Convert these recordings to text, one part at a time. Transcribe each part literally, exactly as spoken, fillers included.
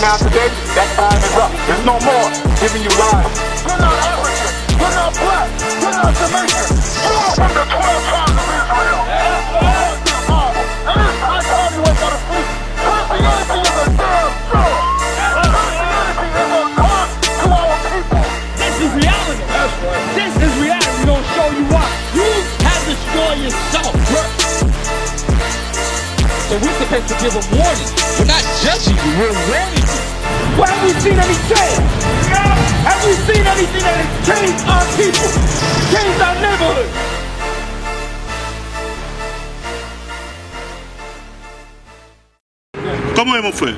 Today, that time is up. There's no more giving you lies. You're not African. You're not black. You're not Jamaican. You are from the twelve tribes of Israel. That is high time you wake out of sleep. Christianity is a damn joke. Christianity is a curse to our people. This is reality. This is reality. We gonna show you why. You have to destroy yourself first. So we're supposed to give a warning. We're not judging you, we're warning you. Well, have we seen any change? Have we seen anything that has changed our people, changed our neighborhood? Kòman w ye, mon frè?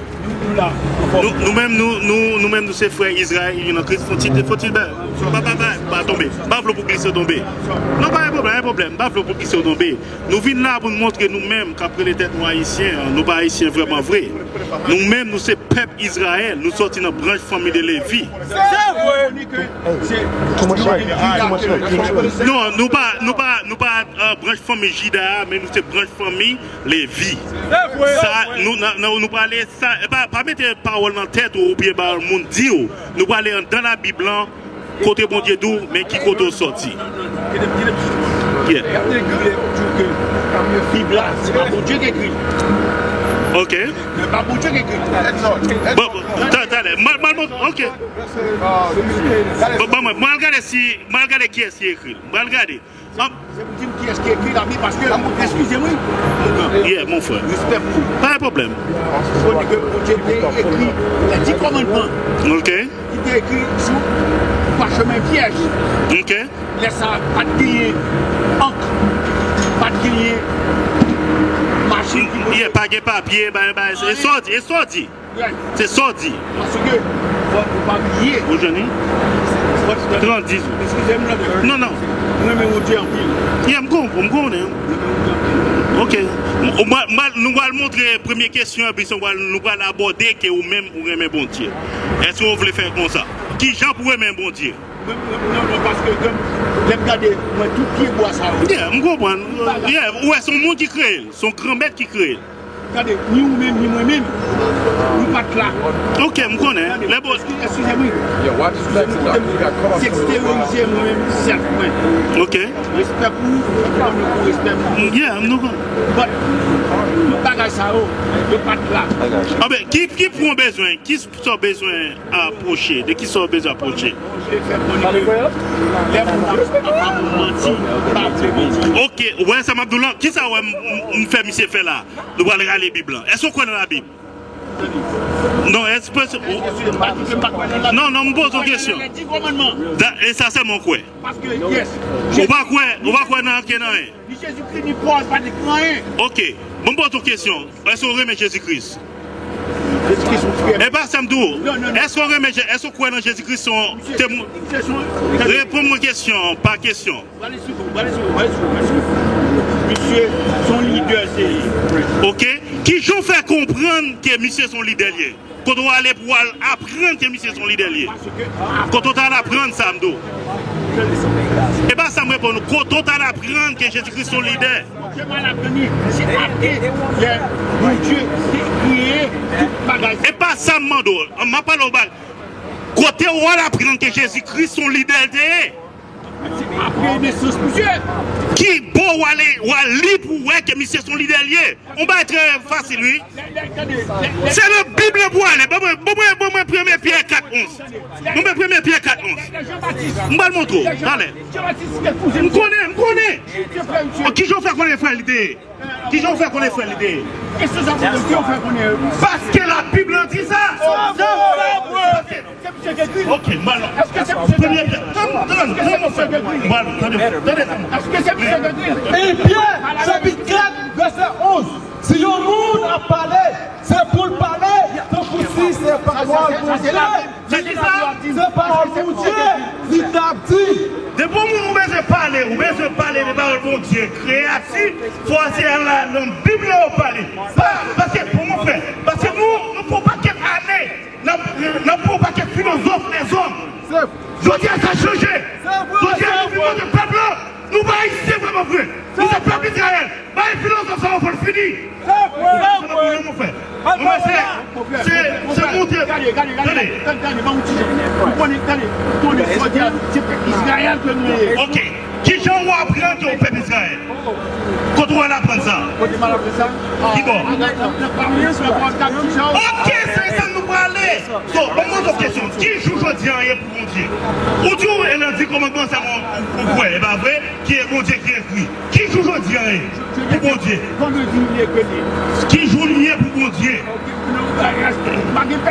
Nou, nou menm, nou, nou, nou menm, nou se frè Izrayèl, youn an Kris, fon ti, fon ti bè. Pa, pa, pa, pa tonbe. M pa vle w pou glise w tonbe. Non, pa gen pwoblèm, pa gen pwoblèm. M pa vle w pou glise w tonbe. Nou vin la pou n montre nou menm k ap rele tèt nou Ayisyen an, nou pa Ayisyen vrèman vre. Nou menm, nou se pèp Izrayèl, nou sòti nan branch fanmi de Levi. Se vre. Too much light, too much light, too much light. Non, nou pa, nou pa, nou pa, euh, branch fanmi Jida a, men nou se branch fanmi Levi. Se vre. Sa, nou, nan, nan, nou prale sa, e pa, pa mete pawòl nan tèt ou oubyen ba moun di w. Nou prale anndan Labib lan, kote Bondye di w, men ki kote w sòti. Yeah. Bib la, se pa Bondye ki ekri. Ok. Se pa Bondye ki ekri. Bon, bon, ta-, talè, m al, m al montre, ok. Bon, bon, mwen, mwen al gade si, mwen al gade kiyès ki ekri l. Mwen al gade. Se pou di m kiyès ki ekri Labib, paske, eskize m, wi. Yeah, mon frè. Respè pou ou. Pa gen pwoblèm. Fò di ke Bondye te ekri les dix commandements. Ok. Li te ekri sou pachemen vyèj. Ok. Lè sa a, pa t genyen ank, pa t genyen machin ki... Yeah, pa gen papye, pa gen bagay. E sa w di, e sa w di. Se sa w di. Paske, fò nou pa bliye. Ou jwenn li? Trant dis. Eskize m, brother. Non, non. Mwen renmen Bondye anpil. Yeah, m kon-, m konnen. Mwen renmen Bondye anpil. Ok. M-, m-, m-, nou pral montre premye kesyon, epi nou pral, nou pral abòde ke ou menm ou renmen Bondye. Èske w vle fè konsa? Kijan pou w renmen Bondye? Mwen, mwen, non, non, paske lè m, lè m gade, mwen, tout pyebwa sa yo. Yeah, m konprann. Yeah, ou wè, se yon moun ki kreye l. Se yon granmèt ki kreye l. Gade, ni ou menm, ni mwen menm, nou pa t la. Ok, m konnen. Gade, lè bo- eskize, eskize m, wi. Se eksteryorize mwen menm, sèlf mwen. Ok. Respè pou ou, ou konn pou respè pou ou. Yeah, m nou konn. But, tout bagay sa yo, yo pa t la. Anben, ki, ki pwen w bezwen? Ki sa w bezwen apwoche? De ki sa w bezwen apwoche? Mwen vle fè konnen ke lè moun ap, ap ba moun manti, pa vle manti. Ok, ou wè sa m ap di w lan? Kisa w wè m, m, m fè misye fè la? Nou pral rale Bib lan. Èske w kwè nan Labib? Non, èske... Non, non, m poze w kesyon. Da-, e sa sèlman w kwè? Ou pa kwè, ou pa kwè nan ankenn anyen? Ni Jezikri, ni Pòl, pa t ekri anyen. Ok. Bon, m poze w kesyon. Èske w renmen Jezikri? Jezikri se yon frè. E pa sa m di w. Non, non, non. Èske w renmen Je-, èske w kwè nan Jezikri se yon temw-, reponn mwen kesyon an, pa kesyon. Pale sou, pale sou, pale sou, pale sou. Misye se yon lidè, se... Ok. Kijan w fè konprann ke misye se yon lidè l ye? Kote w ale pou w al aprann ke misye se yon lidè l ye? Kote w t al aprann sa, m di w? E pa sa m reponn ou. Kote w t al aprann ke Jezikri se yon lidè? E pa sa m mande w. M ap pale w ba-, kote w al aprann ke Jezikri se yon lidè l te ye? Ki bò w ale, w al li pou w wè ke misye se yon lidè l ye? Yon bagay trè fasil, wi. Se nan Bib lan pou w ale. Ban mwen, ban mwen, ban mwen premye Pyè kat onz. Ban mwen premye Pyè kat onz. M pral montre w. Talè. M konnen, m konnen. Kijan w fè konnen frè l te ye? Kijan w fè konnen frè l te ye? Paske Labib lan di sa. Ok, m al. Premye Pyè. Tann, tann, tann, mon frè. M al, tande, tande sa. E Pyè, chapit kat, vèsè onz. Si yon moun ap pale, se pou l pale tankou si se pawòl Bondye. Se ki sa? Se pawòl Bondye li t ap di. Depi yon moun ou bezwen pale, ou bezwen pale de pawòl Bondye, kreyati, fò w se al la nan Bib la w pale. Pa, paske, pou mon frè, paske nou, nou fè yon pakèt ane, n ap, n ap pran yon pakèt filozòf lèzòm. Jodi a, sa chanje. Jodi a, nou vin montre pèp la, nou pa Ayisyen vrèman vre. Nou se pèp Izrayèl. Bay filozòf sa yo fò l fini. Mon frè, se, se, se monte Gade, gade, gade, gade, gade, ban m ti jan. Ou konnen, gade, konnen jodi a, se pèp Izrayèl ke nou ye. Ok. Kijan w aprann ke w pèp Izrayèl? Kote w al aprann sa? Kote m al aprann sa? Kibò? Ok, se sa nou prale. So, ban m poze w kesyon. Ki jou jodi a ye pou Bondye? Ou di w e nan Di Kòmandman sèlman ou, ou kwè, e pa vre? Ki e Bondye ki ekri. Ki jou jodi a ye pou Bondye? Vandredi li ye ke li. Ki jou li ye pou Bondye?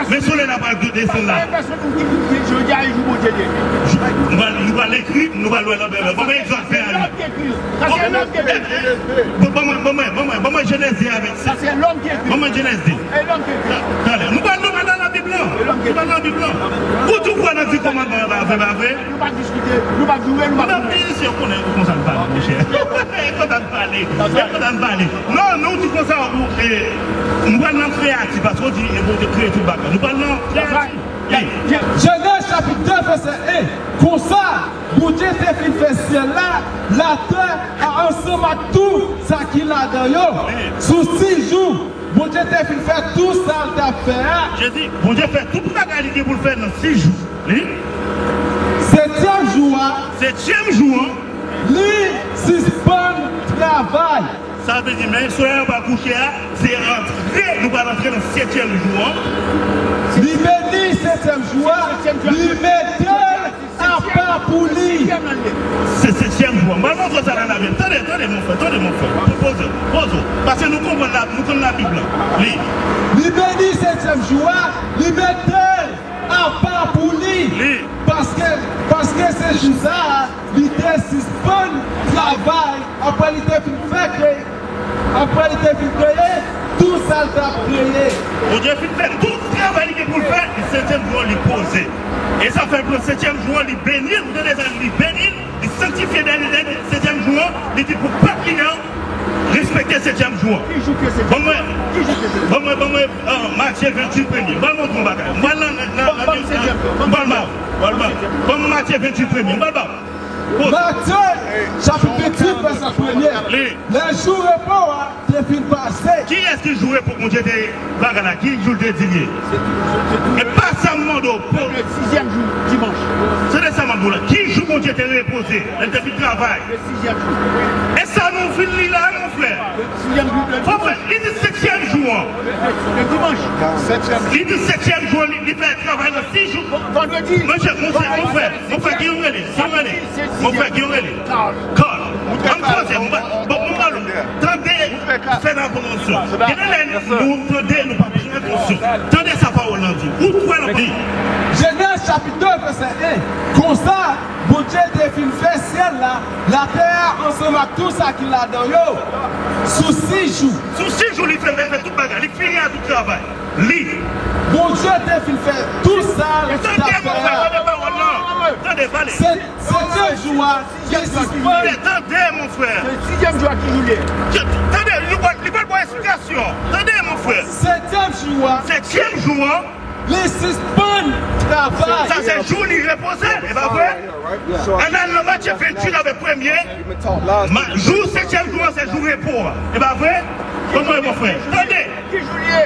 Men solèy la pral desann la. Nou pral, nou pral ekri, nou pral wè nan Bib la. Ban mwen Egzòd ven a li. Ban mwen, ban mwen, ban mwen, ban mwen Jenèz de avèk sèt. Ban mwen Jenèz de. Talè. Nou pral, nou pral nan Bib la. Nou pral nan Bib la. Ou tou kwè nan Di Kòmandman an, pa vre, pa vre? Nou pa diskite, nou pa joure, nou pa joure. Mesye, ou konnen konsa n pale, monchè. Konsa n pale. Konsa n pale. Non, nou di konsa, ou, e, nou pral nan kreyatif, paske ou di, e, Bondye kreye tout bagay. Nou pral nan kreyatif. Jenèz chapit de vèsè en. Konsa, Bondye te fin fè syèl la, latè a ansanm ak tou sa ki ladan yo. Sou sis jou, Bondye te fin fè tou sa l t ap fè a. Jezi, Bondye fè tout bagay li gen pou l fè nan sis jou. Li. Setyèm jou a. Setyèm jou an. Li sispann travay. Sa vle di, men solèy la pral kouche a, se rantre, nou pral rantre nan setyèm jou an. Li beni setyèm jou a, li mete l apa pou li. Se setyèm jou an. M pral montre w sa nan Labib. Tande, tande, mon frè, tande, mon frè. Poze, poze. Paske nou konprann la, nou konn Labib la. Li. Li beni setyèm jou a, li mete l apa pou li. Li. Paske, paske se jou sa a, li te sispann travay, apre li te fin fè kreye, apre li te fin kreye tou sa l t ap kreye. Bondye fin fè tout travay li gen pou l fè, li setyèm jou an li poze. E sa fè l pran setyèm jou an, li beni l, ou tande sa, li beni l, li sanktifye dènye, dènye setyèm jou an, li di pou pèp li an, respekte setyèm jou an. Ki jou ke se? Ban mwen, ban mwen, ban mwen, ah, Matye venntuit premye. M pral montre w yon bagay. M pral nan, nan, nan, nan, ban m, ban m, ban m Matye venntuit premye. M pral ba w. Matye, chapit venntuit, vèsè premye. Li. Lè jou repo a te fin pase. Kiyès ki jou repo Bondye te bagay la? Ki jou l te di l ye? E pa sa m mande w. Pou sizyèm jou, dimanch. Se de sa m ap di w la. Ki jou Bondye te repoze? Lè l te fin travay. Sizyèm jou. E sa nou fin li la, mon frè. Sizyèm jou. Fò fè, li di setyèm jou an. Le dimanch. Li di setyèm jou an, li, li fè travay nan sis jou. Vandredi. Monchè, monchè, mon frè, mon frè, ki yon rele, ki yon rele. Mon frè, ki yon rele. Carl. Carl. Ann koze, bon, bon, bon, tande, fè nan atansyon. Gen de lè nou tande, nou pa pran atansyon. Tande sa pawòl lan di. Ou kwè nan li. Jenèz chapit de, vèsè en. Konsa, Bondye te fin fè syèl la, latè a ansanm ak tou sa ki ladan yo, sou sis jou. Sou sis jou, li fè, fè tout bagay. Li fini ak tout travay. Li. Bondye te fin fè tou sa l t ap fè a. Tande, mon frè, tande pawòl lan. Tande, pale. Se, setyèm jou a, li sispann. Tande, mon frè. Se sizyèm jou a ki jou li ye. Tande, li pral, li pral ba w esplikasyon. Tande, mon frè. Setyèm jou a. Setyèm jou an. Li sispann travay. Sa se jou li repoze, e pa vre? Ann al nan Matye venntuit avèk premye. Ma-, jou setyèm jou an se jou repo a. E pa vre? Kòman e, mon frè? Tande. Ki jou li ye?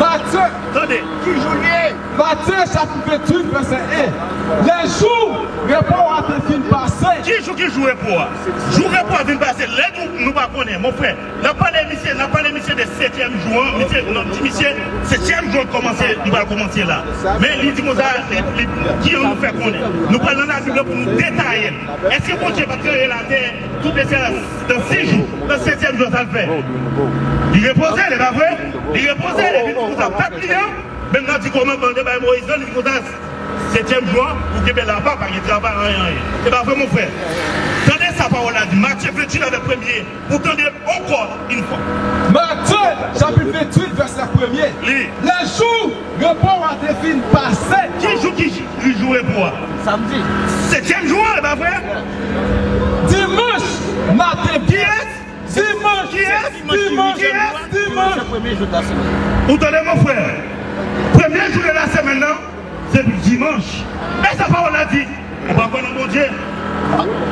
Matye. Tande. Ki jou li ye? Matye chapit venntuit, vèsè en. Lè jou repo a te fin pase. Ki jou, ki jou repo a? Jou repo a fin pase. Lè nou, nou pa konnen, mon frè. N ap pale misye, n ap pale misye de setyèm jou an, misye, n ap di misye, setyèm jou an kòmanse, li pral kòmanse la. Men li di konsa, li, li, kijan nou fè konnen? Nou pral nan Labib la pou nou detaye l. Èske Bondye pa t kreye latè, tout lesyèl, nan sis jou? Nan setyèm jou an, sa l fè? Li repoze l, e pa vre? Li repoze l, epi li di konsa, pèp li an, menm nan Di Kòmandman, li te bay Moyiz lan, li di konsa, setyèm jou an, ou kenbe l apa, pa gen travay, anyen, anyen. E pa vre, mon frè? Tande sa pawòl la di, Matye venntuit avèk premye. Pou tande ankò yon fwa. Matye, chapit venntuit, vèsè premye. Li. Lè jou repo a te fin pase. Ki jou ki, ki jou repo a? Samdi. Setyèm jou an, e pa vre? Dimanch maten. Kiyès? Dimanch. Kiyès? Dimanch. Kiyès? Dimanch. Ou tande, mon frè? Premye jou de la semèn nan, se dimanch. E sa pawòl la di. Ou pa kwè nan Bondye?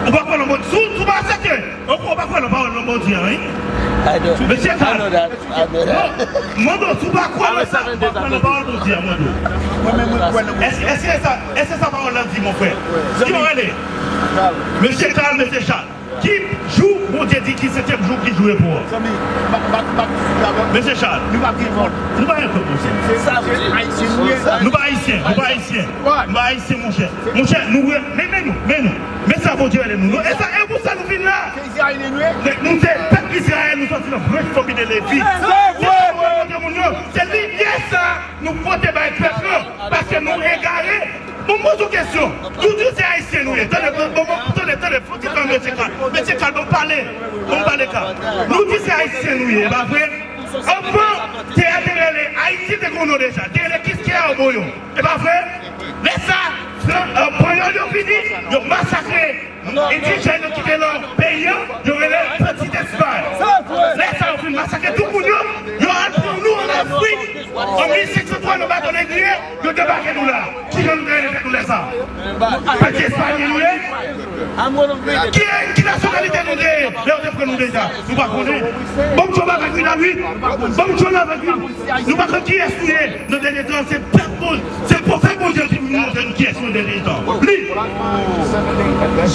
Ou pa kwè nan Bondye? Si w, si w pa aksepte, ou, ou pa kwè nan pawòl nan Bondye an, wi. Mesye Carl, non, mande w si w pa kwè nan sa, w pa kwè nan pawòl Bondye a, mande w. Èske, èske sa, èske sa pawòl la di, mon frè? Ki w rele? Mesye Carl, mesye Charles. Ki jou Bondye di ki setyèm jou ki jou repo a? Mesye Charles, nou pa gen kont, nou pa gen kont, mesye. Nou pa ayisyen, nou pa ayisyen. Nou pa ayisyen, monchè. Monchè, nou, men, men nou, men nou. Men sa Bondye rele nou. E sa, e pou sa nou vin la. Men nou se pèp Izrayèl, nou sòti nan branch fanmi de Levi. Se sa nou reprezante moun yo. Se limyè sa nou pote bay pèp lan, paske nou egare. Bon, m poze w kesyon. Nou di se ayisyen nou ye. Tande, bon, bon, tande, tande, fò ti tan mesye Kal. Mesye Kal, bon, pale. Bon, pale Kal. Nou di se ayisyen nou ye, e pa vre? Anvan, tè a te rele Ayiti, te gen yon non deja. Te rele Kiskeya Oboyon. E pa vre? Lè sa, Fran-, eh, Panyòl yo vini, yo masakre endijèn yo ki te nan peyi an, yo rele Petit Espagne. Lè sa yo fin masakre tout moun yo, yo al pran nou ann Afrik. An mil senk san twa, nan bato negriye, yo debake nou la. Kijan nou te rele tèt nou lè sa? Petit Espagne nou ye? Ki, ki nasyonalite nou te ye lè yo te pran nou deja? Nou pa konnen. Bon, m jwenn avèk li la, wi. Bon, m jwenn avèk li. Nou pa konn kiyès nou ye nan dènye tan, se pèp Bondye, se pwofèt Bondye ki vin montre nou kiyès nou nan dènye tan. Li.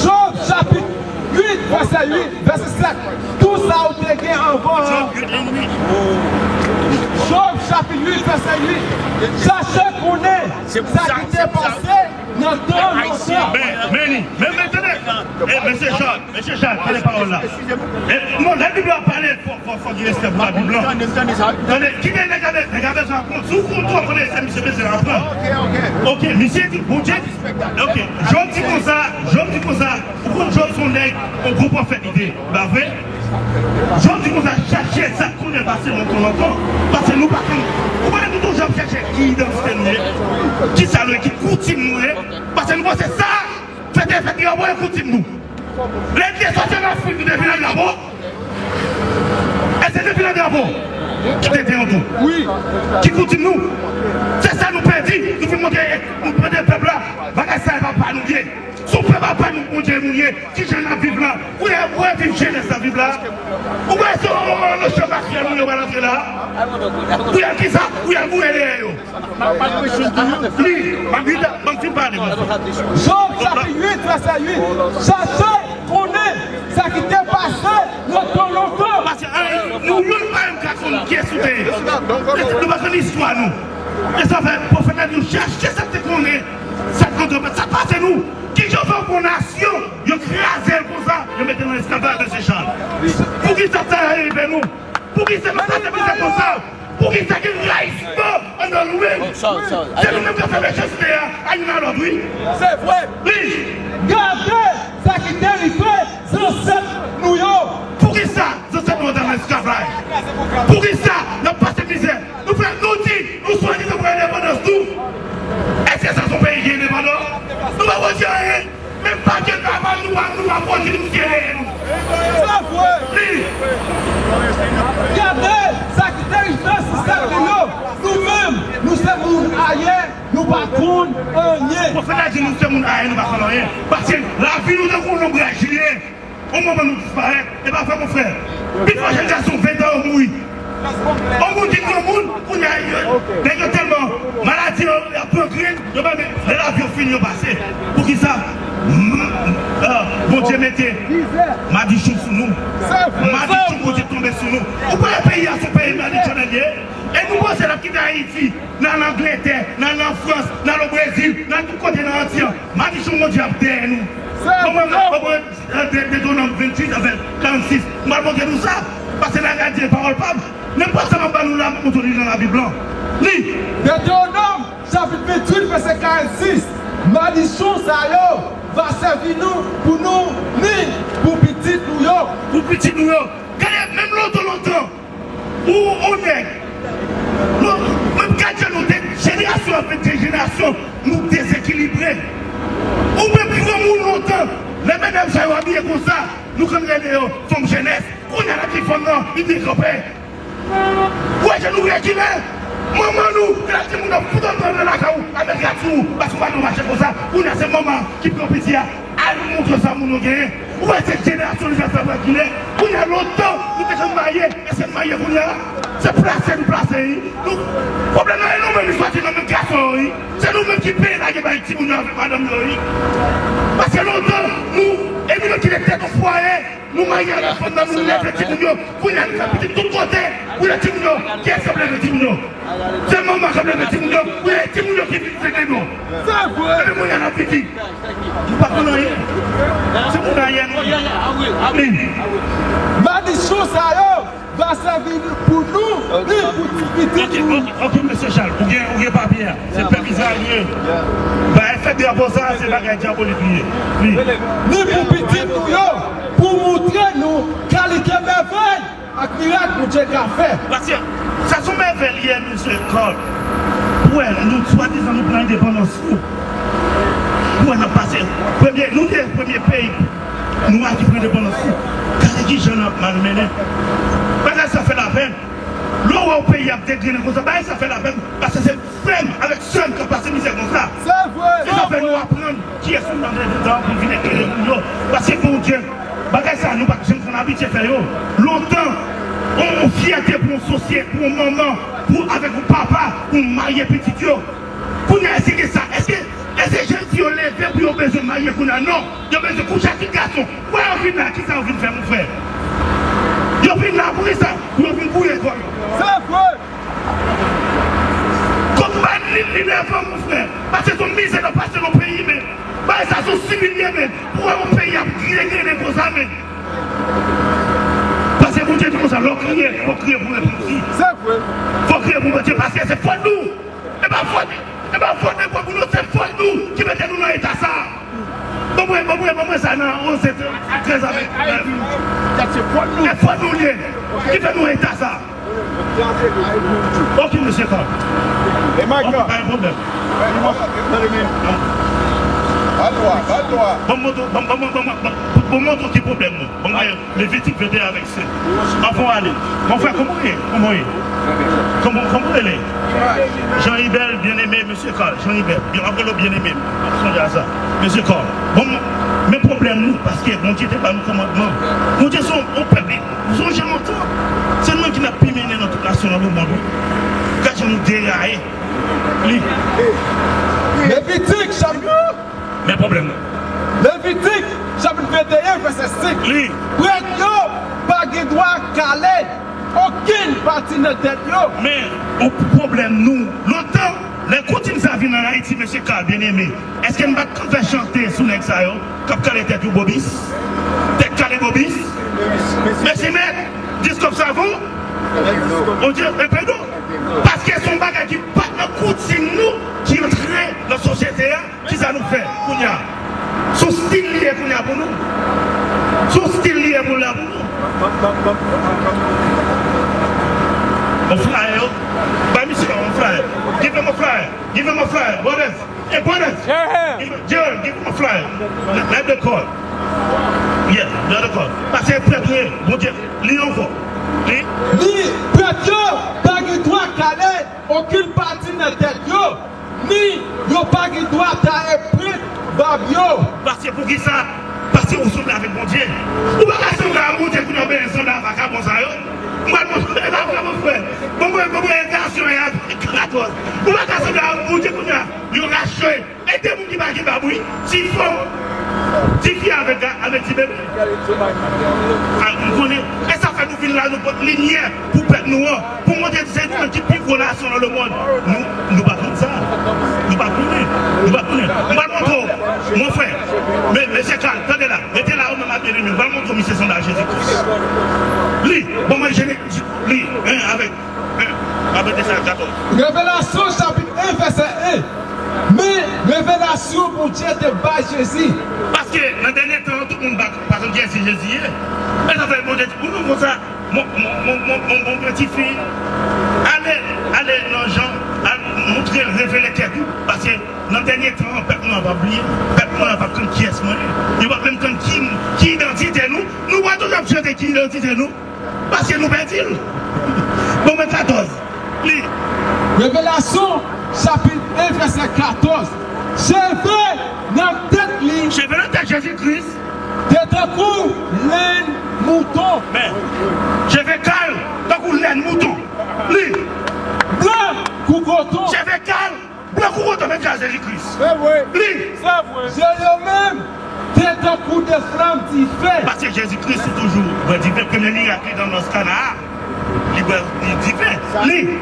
Job chapit uit, vèsè uit, vèsè sèt. Tou sa ou te gen anvan an. Job chapit uit, vèsè uit. Chache konnen sa ki te pase nan tan lontan. Men, men li, men, men, tande. E, mesye Charles, mesye Charles, tande pawòl la. E, non, lè Bib la pale, fò, fò, fò gen respè pou la Bib la. Tande, kite nèg avè, nèg avè sa kont. Si w kont ou konnen se misye bezwen aprann. Ok, misye di, Bondye di, ok, Job di konsa, Job di konsa, ou konn Job se yon nèg, yon gwo pwofèt li te ye, pa vre? Job di konsa, chache sa k konnen pase lontan, lontan. Paske nou pa konn, ou konnen nou toujou ap chache ki idantite nou ye, ki sa nou ye, ki koutim nou ye. Paske nou panse sa, fèt e fèt, drapo e koutim nou. Lè n te sòti ann Afrik, nou te vin ak drapo. Èske te vin ak drapo? Ki te te yon tou. Wi. Ki koutim nou? Se sa nou pèdi. Nou fin montre, nou montre pèp la bagay sa e pa pa nou ye. Si w pèp apa nou, Bondye nou ye, kijan n ap viv la? Ou wè, ou wè viv jenès la viv la? Ou wè se yon, yon, yon chan makrèl nou yo pral antre la? Ou wè kisa? Ou wè, ou wè dèyè yo? Li, m ap vin, m ap fin pale, mwen. Job chapit uit, vèsè uit. Chache konnen sa ki te pase lontan, lontan. Paske, eh, nou menm pa menm ka konn kiyès nou te ye. Nou pa konn istwa nou. E sa fè pwofèt la di nou chache sa k te konnen, sa k konn sa k pase nou. Kijan w fè yon nasyon, yo kraze l konsa, yo mete l nan esklavaj, mesye Charles? Poukisa sa rive nou? Poukisa nou pase mizè konsa? Poukisa gen rayisman anndan nou menm? Se nou menm k ap fè mechanste a, a youn a lòt, wi. Se vre. Wi. Gade sa ki te rive zansèt nou yo. Poukisa zansèt nou yo t nan esklavaj? Poukisa n ap pase mizè? Nou fè, nou di, nou swadizan pran endepandans nou. Èske sa se yon peyi ki endepandan? Nou pa pwodui anyen. Menm papye travay nou pa, nou pa pwodui, nou serye nou. Sa vre. Li. Gade sa ki te rive zansèt nou yo. Nou menm, nou se moun ayè, nou pa konn anyen. Pwofèt la di nou se moun ayè, nou pa konn anyen. Paske lavi nou tankou yon lonbraj li ye. Yon moman nou disparèt, e pa vre, mon frè. Pifò jèn gason ven tan yo mouri. Yon moun ki granmoun, kounye a, yo, nèg yo tèlman maladi, yo, y ap pran grenn, yo pa men, lè lavi yo fini, yo pase. Poukisa? M-, ah, Bondye mete madichon sou nou. Madichon Bondye tonbe sou nou. Ou kwè peyi a se yon peyi madichon nèg ye? E nou panse n ap kite Ayiti, n al Angletè, n al nan Frans, n al o Brezil, n al tout kote nan Anti an. Madichon Bondye ap dèyè nou. Kòman, kòman, eh, De-, Detewonòm venntuit, vè-, karannsis. M pral montre nou sa. Paske n a gade pawòl pa m. Nenpòt sa m ap ba nou la, m ap montre li nan Labib lan. Li. Detewonòm, chapit venntuit, vèsè karannsis. Madichon sa yo va sèvi nou pou nou, ni pou pitit nou yo. Pou pitit nou yo. Gade, menm lontan, lontan. Ou, ou nèg. Nou, menm gad jan nou de-, jenerasyon apre jenerasyon, nou dezekilibre. Ou menm granmoun lontan, lè medam sa yo abiye konsa, nou konn rele yo fanm jenès. Kounye a n ap di fanm nan, li dekanpe. Ou wè jan nou rekile? Manman nou, lè timoun nan fout antre nan lakay ou, avèk rad sou ou, paske ou pa dwe mache konsa. Kounye a se manman ki pran piti a, al montre sa moun yo genyen. Ou wè se jenerasyon li fè fè bwè kilè. Kounye a lontan, nou te janm marye, èske n marye kounye a? Se plase nou plase, wi. Nou, pwoblèm nan, e nou menm li soti nan menm gason yo, wi. Se nou menm ki peye lage bay timoun yo avèk madanm yo, wi. Paske lontan, nou, e nou menm ki te tèt yon fwaye, nou marye avèk fanm nan, nou leve timoun yo. Kounye a, nou fè pitit tout kote. Kounye a, timoun yo, kiyès k ap leve timoun yo? Se manman k ap leve timoun yo. Kounye a, timoun yo ki vin fete nou. Se vre. Epi kounye a, n ap vin di, nou pa konn anyen. Se moun ayè nou ye. Wi. Madichon sa yo va sèvi pou nou, ni pou ti pitit nou. Ok, ok, ok, mesye Charles, ou gen, ou gen papye a. Se pèp Izrayèl li ye. Bagay fèt drapo sa, se bagay dyabolik li ye. Wi. Ni pou pitit nou yo, pou moutre nou kalite mèvèy ak mirak Bondye ka fè. Paske sa se yon mèvèy li ye, mesye Carl. Ou wè, nou swadizan nou pran endepandans nou. Ou wè, n ap pase premye, nou te premye peyi nwa ki pran endepandans nou. Gade kijan n ap malmennen. Bagay sa fè lapèn. Lè w wè yon peyi ap degrennen konsa, bagay sa fè lapèn. Paske se frè m avèk sè m k ap pase mizè konsa. Se vre. Se sa fè nou aprann kiyès nou nan reprezentan pou vin eklere moun yo. Paske Bondye, bagay sa nou pa t janm konn abitye fè yo. Lontan, on, on fyète pou on sosyete, pou on manman, pou avèk on papa, pou marye pitit yo. Kounye a, èske gen sa? Èske, èske jèn fi yo leve pou yo bezwen marye kounye a? Non. Yo bezwen kouche ak tout gason. Wè yo vin la, kisa yo vin fè, mon frè? Yo vin la pou kisa? Pou yo vin gouye kò yo. Se vre. Konbat li, li nèvan, mon frè. Paske se yon mizè n ap pase nan peyi, men. Bagay sa se yon similye, men. Pou wè yon peyi ap degrennen konsa, men. Paske Bondye di konsa, lè w kriye, fò w kriye pou repanti. Se vre. Fò w kriye pou Bondye, paske se fòt nou. E pa fòt, e pa fòt nenpòt moun, non, se fòt nou ki mete nou nan eta sa. Bon, mwen, bon, mwen, bon, mwen, sa nan, on, se trè, trè avèk. Se fòt nou. E fòt nou li ye. Ki fè nou eta sa. Ok, mesye Carl. E Mike. Ok, pa gen pwoblèm. Ba l dwa, ba l dwa. Bon, montre, bon, bon, bon, bon, bon, bon, montre ki pwoblèm nou. Bon, Levitik venteyen avèk senk. Anvan w ale. Mon frè, kòman w ye? Kòman w ye? Kòman, kòman w rele? Jean Ibel, Bien-Aimé, mesye Carl, Jean Ibel. Byen, ap rele w Bien-Aimé. Ap sonje a sa. Mesye Carl. Bon, men pwoblèm nou, paske Bondye te ba nou kòmandman. Bondye se yon, yon pèp, li, sonje lontan. Se nou menm ki n ap pi mennen nan tout nasyon nan lemonn, wi. Gad jan nou deraye. Li. Levitik, chapit Men pwoblèm nan. Levitik, chapit venteyen, vèsè senk. Li. Prèt yo pa gen dwa kale okenn pati nan tèt yo. Men, yon pwoblèm nou, lontan, lè koutim sa vin ann Ayiti, mesye Carl, Bien-Aimé, èske n pa t konn fè chante sou nèg sa yo k ap kale tèt yo bobis? Tèt kale bobis? Mèsi mèt, diskòb savon? Bondye, enpe nou. Paske se yon bagay ki pa t nan koutim nou, ki antre nan sosyete a. Kisa nou fè kounye a? Se yon stil li ye kounye a pou nou. Se yon stil li ye pou la pou nou. Yon flyer, yo. Bay misye yon flyer. Give him a flyer. Give him a flyer. Brothers. Hey, brothers. Give, Jerry, give him a flyer. Let, let the call. Yeah, let the call. Pase prèt, wi. Bondye, li ankò. Li. Ni prèt yo pa gen dwa kale okenn pati nan tèt yo. Ni yo pa gen dwa taye pwent bab yo. Paske poukisa? Paske ou sanble avèk Bondye. Ou pa ka sanble a Bondye kounye a, ou bezwen sanble a vakabon sa yo. Mwen, mwen, e pa vre, mon frè. Bon, mwen, bon, mwen, relasyon e avèk katòz. Ou pa ka sanble a Bondye kounye a. Yo rache. E de moun ki pa gen bab, wi. Ti fanm, ti fi avèk, avèk ti bebe. A, m konnen. E sa fè nou vin la, nou pote limyè pou pèp nou an. Pou montre se nou menm ki pi gwo nasyon nan lemonn. Nou, nou pa konn sa. Nou pa konnen. Nou pa konnen. M pral montre w, mon frè. Men, mesye Carl, tande la. Rete la, ou menm ak Bien-Aimé. M pral montre w misye sanble a Jezi Kris. Li, bon, mwen, jene, li, en, avèk, en, avèk de sa, katòz. Revelasyon, chapit en, vèsè en. Men, revelasyon Bondye te bay Jezi. Paske, nan dènye tan, tout moun pa, pa konn kiyès Jezi ye. E sa fè Bondye di, ou nou konsa, Mon, mon, mon, mon, mon, mon, mon tifi, ale, ale nan Jan, al montre l, revele tèt ou. Paske nan dènye tan an, pèp mwen an p ap bliye m. Pèp mwen an p ap konn kiyès mwen ye. Yo p ap menm konn ki, ki idantite nou. Nou pa toujou ap chante ki idantite nou. Paske nou pèdi l. Bon, men katòz. Li. Revelasyon, chapit en, vèsè katòz. Cheve nan tèt Cheve nan tèt Jezi Kris te tankou lenn mouton. Men, cheve kal tankou lenn mouton. Li. Blan kou koton. Cheve kal, blan kou koton, men sa Jezi Kris. Se vre. Li. Se vre. Je yo menm te tankou de flanm dife. Paske Jezi Kris se toujou bwè dife. Premye mirak li nan nòs Kana a, li bwè, li dife. Li. Li.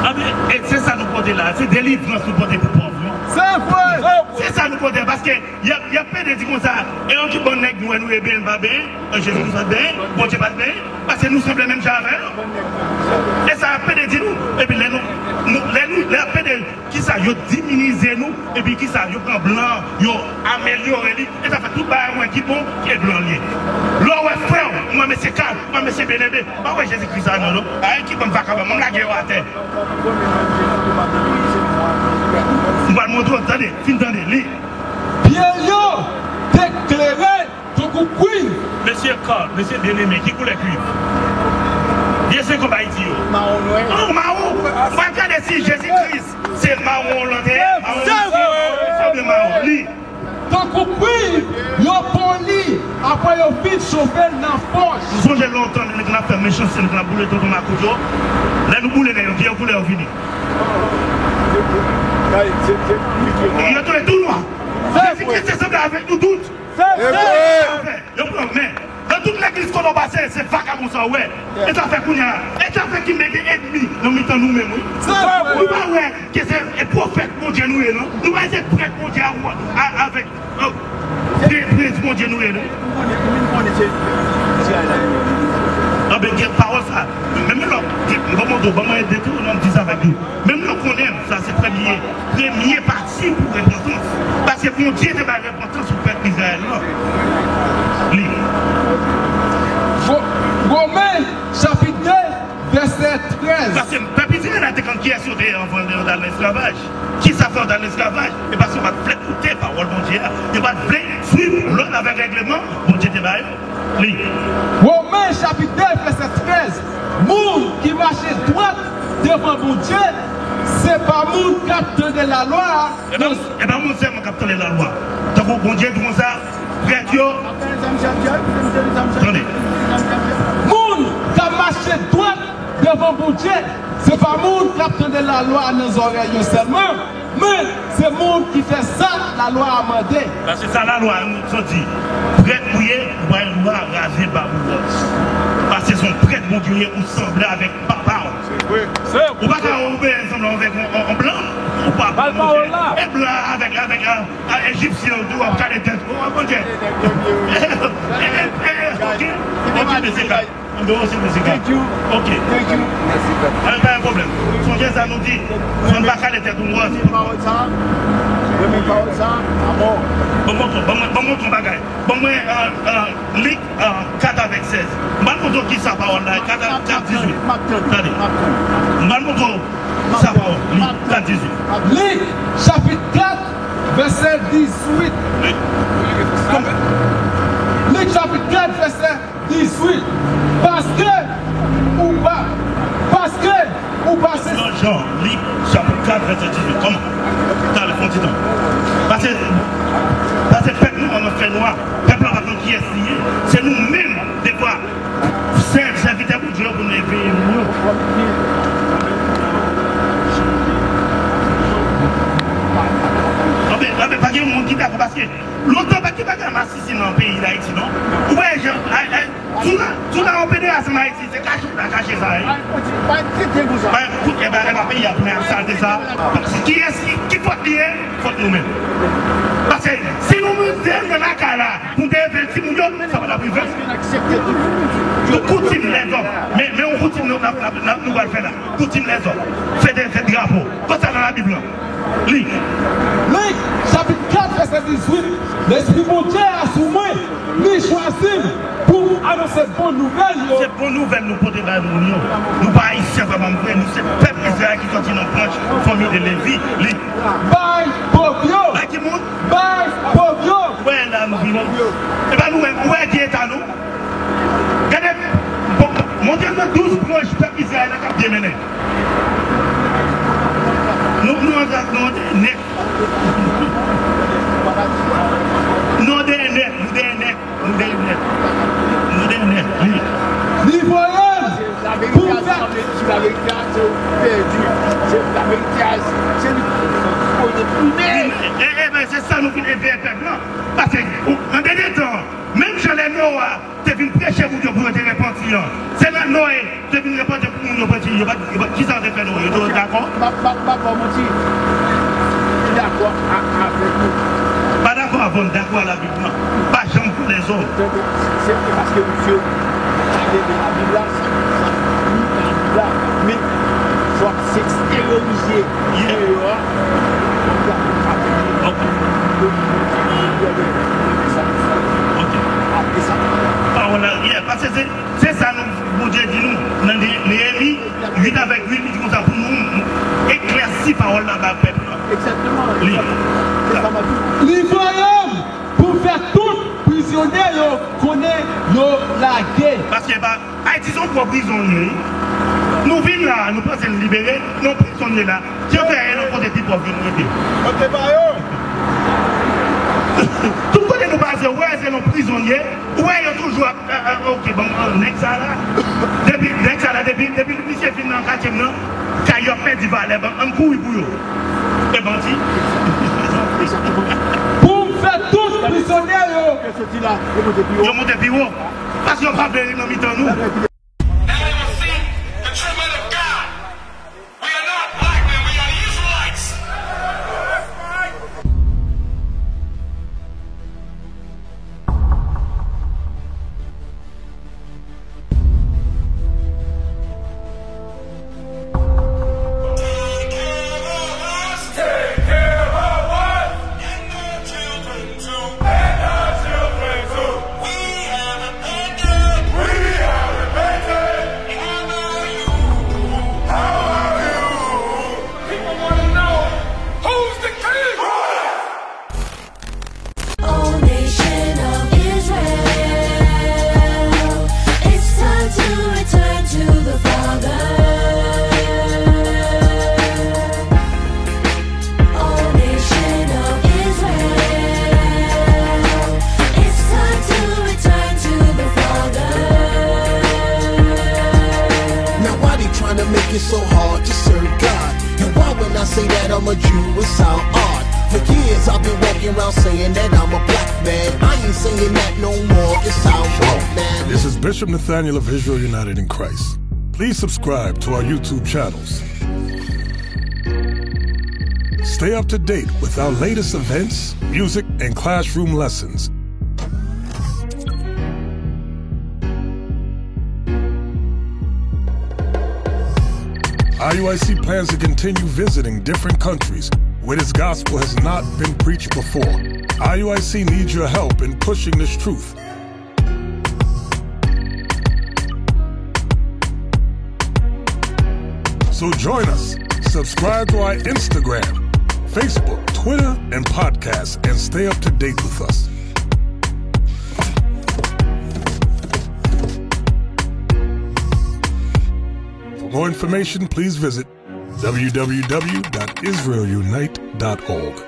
Anben, e se sa nou pote la, se delivrans nou pote pou pòv yo. Se vre. Se sa nou pote, paske y ap, y ap pede di konsa, e yon ki bon nèg nou wè nou e benyen, n pa benyen, e Jezi Kris pa t benyen, Bondye pa t benyen, paske nou sanble menm jan avè yo. E sa y ap pede di nou. Epi lè nou, nou, lè nou, lè y ap pede, kisa yo diminize nou, epi kisa yo pran blan, yo amelyore li, e sa fè tout bagay mwen ki bon, e blan li ye. Lè w wè frè w, mwen mesye Kal, mwen mesye Benebe, pa wè Jezi Kris la non, non. Ay, ki bann vakabon, m lage yo atè. M pral montre w, tande, fin tande, li. Pye yo te klere tankou kwiv. Mesye Carl, mesye Bien-Aimé, ki koulè kwiv? Vye se konba Ayiti yo. Mawon nwè. Oh, mawon. Mwen gade si Jezi Kris se mawon lan te ye. Mawon. Se vre. Mawon, li. Tankou kwiv, yo pon li, apre yo fin chofe l nan fòch. M sonje lontan, lè nèg la fè mechanste, nèg la boule tonton makout yo. Lè nou boule nèg yo, ki koulè yo vini? Yo tounen tou nwa. Jezi Kris te sanble avèk nou tout. Yo pran men. Nan tout legliz kote w pase, se vakabon sa w wè. E sa fè kounye a, e sa fè ki mete ènmi nan mitan nou menm, wi. Nou pa wè ke se, e, pwofèt Bondye nou ye, non? Nou pa wè se prèt Bondye a, a, avèk, oh, prens Bondye nou ye, non? Anben, gen pawòl sa. Menm lè, ban mwen, ban mwen Detewonòm dis avèk nou. Menm lè w konnen l, sa se premye, premye pati pou repantans. Paske Bondye te bay repantans pou pèp Izrayèl lan. Li. Wo-, Women, chapit de, vèsè trèz. Paske pèp Izrayèl la te konn kiyès yo te ye anvan yo t al nan esklavaj. Kisa fè yo t al nan esklavaj? E paske yo pa t vle koute pawòl Bondye a. Yo pa t vle swiv lòd avèk règleman Bondye te ba yo. Li. Women chapit de, vèsè trèz. Moun ki mache dwat devan Bondye, se pa moun k ap tande lalwa a. E pa, e pa moun sèlman k ap tande lalwa. Tankou Bondye di konsa, prèt yo. Tande. Moun k ap mache dwat devan Bondye, se pa moun k ap tande lalwa a nan zòrèy yo sèlman. Men, se moun ki fè sa lalwa a mande. Paske sa lalwa a sot di, prèt ou ye, ou pa gen dwa raze bab ou wòz. Paske se yon prèt Bondye ou ye, ou sanble avèk papa w. Se vre. Ou pa ka obeyi sanble avèk yon, yon, yon blan. Ou pa pawòl la. E blan avèk, avèk, a, a, Ejipsyen yo tou, w ap kale tèt. Ou wè Bondye. E, e, e, e, ok. Ok, mesye. Anben, ou se mizikal. Thank you. Ok. Thank you. Anben, pa gen pwoblèm. Sonje sa nou di. Fò n pa kale tèt nou wòz. Premye pawòl sa. Premye pawòl sa. Amò. Ban mwen, ban mwen, ban mwen yon bagay. Ban mwen, euh, euh, Lik, euh, kat avèk sèz. M pral montre w kisa pawòl la, kat, kat dizuit. Tande. M pral montre w kisa pawòl, Lik, kat dizuit. Lik, chapit kat, vèsè dizuit. Lik. Lik, chapit kat, vèsè dizuit. Paske ou pa, paske ou pa se... Nan Jan, Lik, chapit kat, vèsè dizuit. Kòman? Talè, fè yon ti tan. Paske, paske pèp nou an nan fènwa. Pèp la pa konn kiyès li ye. Se nou menm, defwa, sè-, sèvitè Bondye yo pou nou eveye nou yo. Anben, anben, pa gen moun ki dakò paske lontan pa t gen bagay masisi nan peyi Dayiti, non. Ou wè jan, ay, ay, Tou la, tou la, yon pederasyon ann Ayiti, se kache w ta kache sa, wi. Bay, koute, e ba, e ba peyi a tounen ak salte sa. Kiyès ki, ki fòt li ye? Fòt nou menm. Paske si nou mete l nan lakay la, pou n te eveye timoun yo, sa pa t ap rive. Yon koutim lèzòm. Men, men yon koutim nou, n ap, n ap, n ap, nou pral fè la. Koutim lèzòm. Fete, fete drapo. Konsa nan Labib lan. Li. Lik, chapit kat, vèsè dizuit. Lespri Bondye a sou mwen, li chwazi m pou m anonse bon nouvèl yo. Se bon nouvèl nou pote bay moun yo. Nou pa Ayisyen vrèman vre, nou se pèp Izrayèl ki sòti nan branch fanmi de Levi. Li. Bay pòv yo. Bay ki moun? Bay pòv yo. Wè la nou vini. E pa nou wè, ou wè ki eta nou? Gade, bon, montre nou douz branch pèp Izrayèl la k ap byen mennen. Nou, nou antre, nou antre nèt. Nou dèyè nèt, nou dèyè nèt, nou dèyè nèt. Nou dèyè nèt, wi. Li voye m pou m fè. Laverite a, se ou ki pèdi. Se laverite a, se li ki koze pi byen. E, e, ben, se sa nou vin eveye pèp lan. Paske, ou, nan dènye tan, menm jan lè Nowa te vin preche moun yo pou yo te repanti an, se lè Noye te vin repanti pou moun yo repanti, yo pa, yo pa, kisa yo te fè Noye? Yo te dakò? M ap, m ap, m ap ba w manti. M dakò a, avèk ou. Pa dakò avè m, dakò a Labib lan. Pa janm kwè lèzòm. Tande, se, se paske misye pale de Labib la, sa, sa, li nan Labib la, men fòk se eksteryorize deyò a. Ok. Ok. Pawòl la, yeah, paske se, se sa nou, Bondye di nou nan Ne-, Neyemi uit avèk uit, li di konsa pou nou eklèsi pawòl la ba pèp la. Egzakteman. Li. Se sa m ap di. Li voye m pou m fè tout prizonye yo konnen yo lage. Paske pa, Ayiti se yon gwo prizon li ye, wi. Nou vin la, nou panse n libere, nou prizonye la. Jan fè e nan kote pi pòv yo nou rete. Kote pa yo? Tout kote nou pase, ou wè se nan prizonye, ou wè yo toujou ap, eh, eh, ok, bon, eh, nèg sa la. Depi, nèg sa la, depi, depi misye vin nan katye m nan, kay yo ap pèdi valè, bon, ann kouri pou yo. E bandi. Pou m fè tout prizonye yo. Yo soti la, yo monte pi wo. Yo monte pi wo. Paske yo pa vle ret nan mitan nou. Now you will see the true men of God. We are not black men, we are Israelites. Take care of us. Take care of us. And the children too. And the children too. We have repented. We have repented. How are you? How are you? People wanna know, who's the king? Who is O nation of Israel, it's time to return to the Father. O nation of Israel, it's time to return to the Father. Now why they tryna make it so hard to serve God? And why when I say that I'm a Jew, it sound odd? For years I've been walking around saying that I'm a black man. I ain't saying that no more, it sound wrong, man. This is Bishop Nathaniel of Israel United in Christ. Please subscribe to our YouTube channels. Stay up to date with our latest events, music, and classroom lessons. I U I C plans to continue visiting different countries where this gospel has not been preached before. I U I C needs your help in pushing this truth. So join us. Subscribe to our Instagram, Facebook, Twitter, and podcast, and stay up to date with us. For more information, please visit W W W dot Israel Unite dot org.